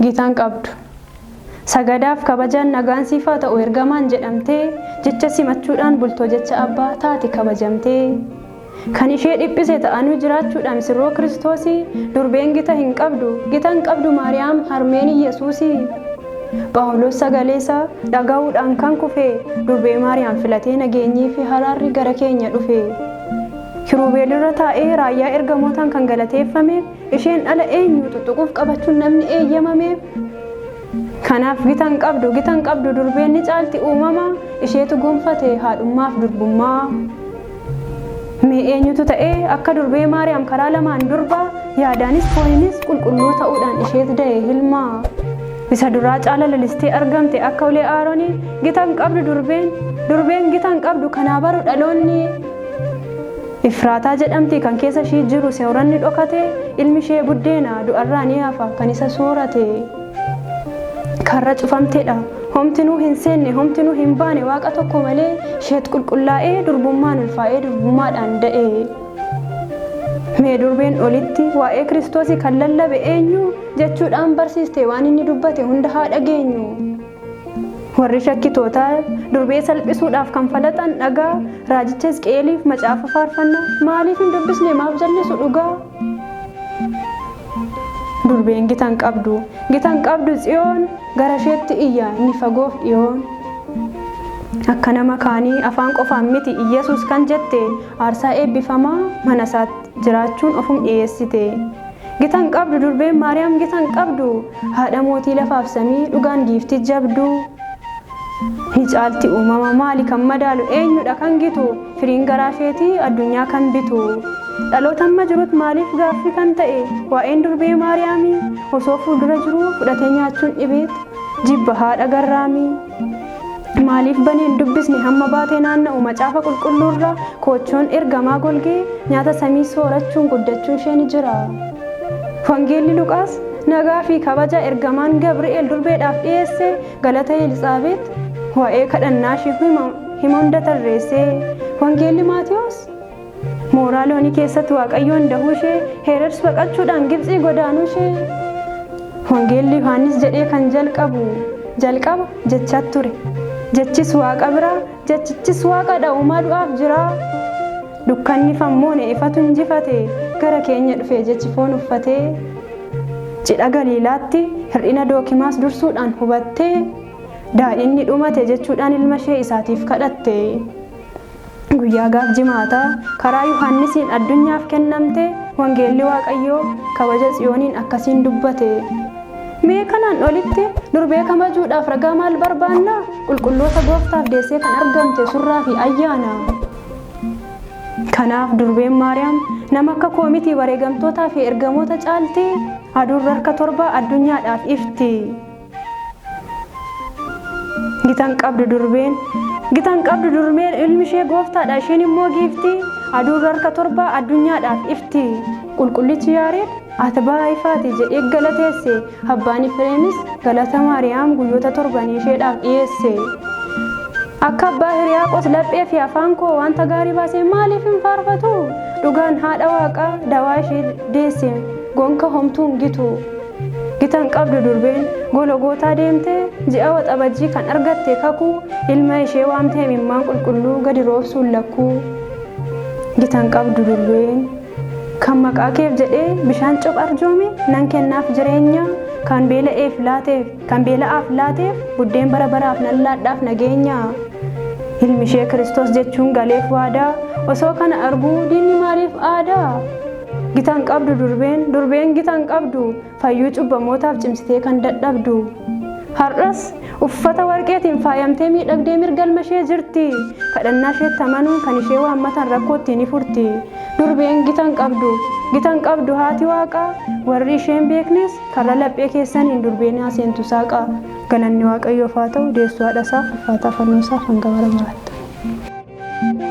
Gitaan qabdu. Sagadaaf kabajaan nagaan siif haa ta'u ergamaan jedhamtee jecha simachuudhaan bultoo jecha abbaa taate kabajamtee. Kan ishee dhiphise ta'anuu jiraachuudhaan misirroo Kiristoosii durbeen gita hin qabdu, gita hin qabdu Maariyaam harmeen Iyyasuusii. Phaawulos sagalee isaa dhaga'uudhaan kan kufe durbee Maariyaam filatee nageenyii fi haraarri gara keenya dhufe. Kiruubeel irra taa'ee raayyaa ergamootaan kan galateeffameef isheen dhala eenyu tuttuquuf qabachuun namni eeyyamameef. Kanaaf gita hin qabdu, gita hin qabdu durbeen ni caalti uumama isheetu gonfate haadhummaaf durbummaa. Mee eenyutu ta'ee akka durbee Maariyaam karaa lamaan durba yaadaanis fooniinis qulqulluu ta'uudhaan isheet da'e hilma. Isa duraa caala lalistee argamte akka ulee Aaronii gita hin qabdu durbeen, durbeen gita hin qabdu kanaa baru dhaloonni. Ifraataa jedhamti kan keessa ishii jiru sooranni dhokate ilmi ishee buddeena du'arraa ni hafa kan isa soorate. Karra cufamtedha. Homtinuu hin seenne homtinuu hin baane waaqa tokko malee isheet qulqullaa'ee durbummaan ulfaa'ee durbummaadhaan da'e. Mee durbeen olitti waa'ee Kiristoosii kan lallabe eenyu jechuudhaan barsiiste waan inni dubbate hunda haa dhageenyu. Warri shakkitootaa durbee salphisuudhaaf kan falaxan dhagaa raajicha Hisqi'eeliif macaafa faarfannaa maaliif hin dubbisne maaf jallisu dhugaa? Durbeen gita hin qabdu, gita hin qabdu Tsiyoon gara isheetti iyya inni fagoof dhiyoon. Akka nama kaanii afaan qofaan miti Iyyasuus kan jette aarsaa eebbifamaa mana isaatti jiraachuun ofum dhiyeessite. Gita hin qabdu durbeen Maariyaam gita hin qabdu haadha mootii lafaaf samii dhugaan giiftii jabduu. Ni caalti uumama maali kan madaalu eenyudha kan gitu firiin garaa isheetii addunyaa kan bitu. Dhaloota amma jirut maaliif gaaffii kan ta'e waa'een durbee Maariyaamii osoo fuuldura jiruu fudhatee nyaachuun dhibeet jibba haadha garraamii. Maaliif baneen dubbisne hamma baatee naanna'u macaafa qulqulluurra koochoon ergamaa golgee nyaata samii soorachuun guddachuun ishee ni jira. Wangeelli Luqaas nagaa fi kabaja ergamaan Gabri'eel durbeedhaaf dhiyeesse galata Elsaabeet waa'ee kadhannaa ishee hima hunda tarreesse. Wangeelli Maatiyoos mooraa loonii keessatti Waaqayyoon dahuu ishee Heerods baqachuudhaan Gibxii godaanuu ishee. Wangeelli Yohaannis jedhee kan jalqabu jalqaba jechaa ture. Jechis Waaqa bira, jechichis Waaqadha uumaa du'aaf jira. Dukkanni fammoone ifatu injifate gara keenya dhufe jechi foon uffatee. Cidha Galiilaatti hir'ina Dookimaas dursuudhaan hubattee daadhiin dhumate jechuudhaan ilma ishee isaatiif kadhatte. Guyyaa gaaf jimaataa karaa Yohaannisiin addunyaaf kennamte wangeelli Waaqayyoo kabaja Tsiyooniin akkasiin dubbate. Mee kanaan olitti durbee kabajuudhaaf ragaa maal barbaanna? Qulqulloota gooftaaf deessee kan argamte surraa fi ayyaana. Kanaaf durbeen Maariyaam nama akka koo miti wareegamtootaa fi ergamoota caalti aduun harka torba addunyaadhaaf ifti. Gitan qabdu durbeen gitan qabdu durbeen ilmi ishee gooftaadha isheen immoo giifti aduun harka torba addunyaadhaaf ifti. Qulqullichi Yaareed ati ba'a ifaati jedhee galateesse abbaan Ifreemis galata Maariyaam guyyoota torbanii isheedhaaf dhiyeesse. Akka abbaa Hiriyaaqos laphee fi afaan koo wanta gaarii baasee maaliif hin faarfatu? Dhugaan haadha waaqaa dawaa ishee deesse gonka homtuu hin gitu. Gitan qabdu durbeen gologootaa deemtee ji'a waxabajjii kan argatte kakuu ilma ishee waamtee imimmaan qulqulluu gadi roobsuun lakkuu. Gitan qabdu durbeen kan maqaa keef jedhee bishaan copha arjoome nan kennaaf jireenya kan beela'eef laateef kan beela'aaf laateef buddeen bara baraaf nan laadhaaf nageenya. Ilmi ishee Kiristoos jechuun galeef waadaa osoo kana arguu diinni maaliif aadaa? Gitan qabdu durbeen durbeen gitan qabdu fayyuu cubbamootaaf cimsitee kan dadhabdu. Har'as uffata warqeetiin faayamtee miidhagdee mirga ilma ishee jirti. Kadhannaa isheetti amanuun kan ishee waammatan rakkoo ittiin ni furti. Durbeen gitan qabdu gitan qabdu haati waaqaa warri isheen beeknes karra laphee keessaniin durbeen haa seentu saaqa. Galanni Waaqayyoof haa ta'u deessuu haadha isaaf ulfaataa fannoo isaaf hanga bara baraatti.